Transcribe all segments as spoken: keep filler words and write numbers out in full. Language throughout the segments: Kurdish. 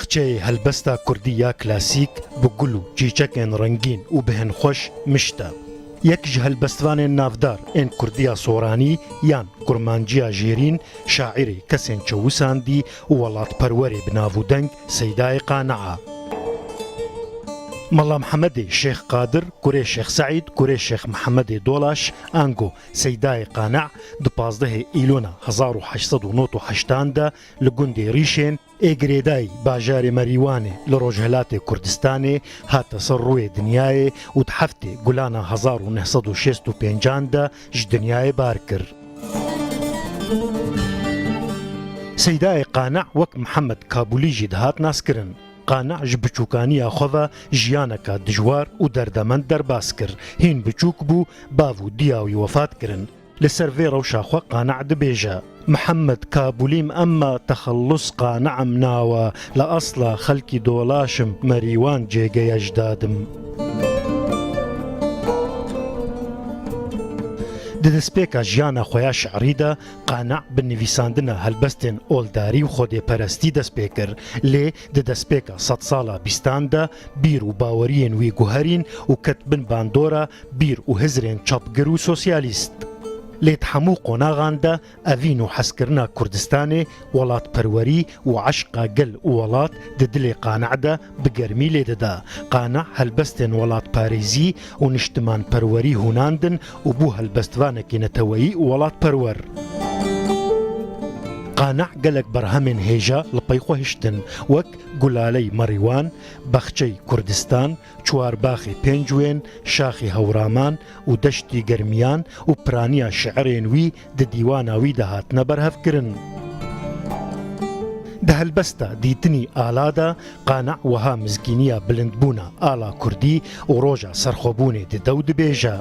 Çeyê helbesta kurdî ya klasîk bi gul û çîçekên rengîn û bi hin xweş mişt e. Yek ji helbestvanên navdar ên kurdiya soranî yan kurmanciya jêrîn, şairê kesên çewisandî û welatperwerê bi nav û deng Seydayê Qanaa. Mela Mihemedê Şêx Qadir, kurê Şêx Seîd, kurê Şêx Mihemedê Dolaş, ango Seydayê Qanaa di pazdehê Îlona hezar û heşt sed û nod û heştan de li gundê Rîşên ê girêdayî bajarê Merîwanê li rojhilatê Kurdistanê hate ser rûyê dinyayê û di heftê Gulana hezar û neh sed û şêst û pêncan de ji dinyayê bar kir. Seydayê Qanaa wek Mihemed Kabûlî jî dihat naskirin. Qanaa ji biçûkaniya xwe ve jiyaneke dijwar û derdemend derbas kir. Hîn biçûk bû, bav û diya wî wefat kirin. Li ser vê rewşa xwe Qanaa dibêje, Mihemed Kabûlîm emma texellus Qanaim nawe, li esla xelkî Dolaşim, Merîwan cêge ecdadim. Di destpêka jiyana xwe ya şi'rî de Qanaa bi nivîsandina helbestên oldarî û xwedêperestî dest pê kir, lê di destpêka sedsala bîstan de bîr û baweriyên wî guherîn û ket bin bandora bîr û hizrên çapgir û sosyalîst. Lê di hemû qonaxan de evîn û hezkirina Kurdistanê, welatperwerî û eşqa gel û welat di dilê Qanaa de bi germî lê dida. Qanaa helbestên welatparêzî û niştimanperwerî hûnandin û bû helbestvanekî neteweyî û welatperwer. Qanaa gelek berhemên hêja li pey xwe hiştin, wek Gulaley Merîwan, Baxçey Kurdistan, Çuar Baxê Pênc Wên, Şaxê Hewraman û Deştî Germiyan û piraniya şi'rên wî di dîwana wî de hatine berhevkirin. Di helbesta dîtinî Ala de Qanaa wiha mizgîniya bilindbûna ala kurdî û roja serxwebûnê dide û dibêje,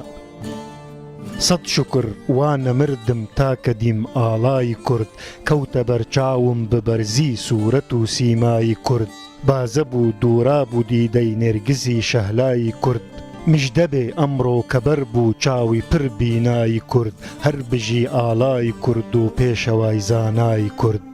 Sed şukir wa nemirdim ta kedîm alayî kurd, kewte ber çawim bi berzî sûret û sîmayî kurd. Baze bû, dûra bû dîdey nêrgizî şehlayî kurd. Mijde bê emro keber bû çawî pir bînayî kurd, her bijî alayî kurd û pêşeway zanayî kurd.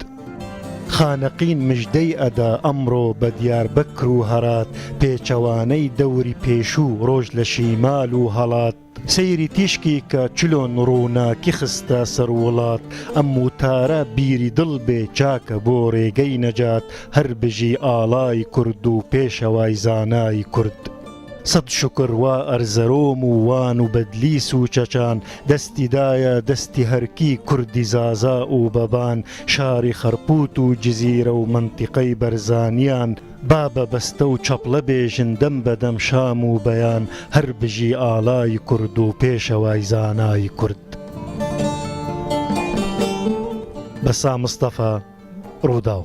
Xaneqîn mijdey eda emro be Diyarbekir û Herat, pêçewaney dewrî pêşû roj le şîmal û helat. Seyrî tîşkî ke çilon rûnakî xiste ser welat, em witare bîrî dil bê çake bo rêgey necat, her bijî alayî kurd û pêşeway zanayî kurd. Sed şukir wa Erzerom û Wan û Bedlîs û Çeçan, destî daye destî herkî kurdî zaza û beban, şarî Xerpût û Cizîre û mentîqey Berzaniyan, Babe beste û çaple bêjin dem be dem şam û beyan, her bijî alayî kurd û pêşeway zanayî kurd. Besa Mistefa, Rûdaw.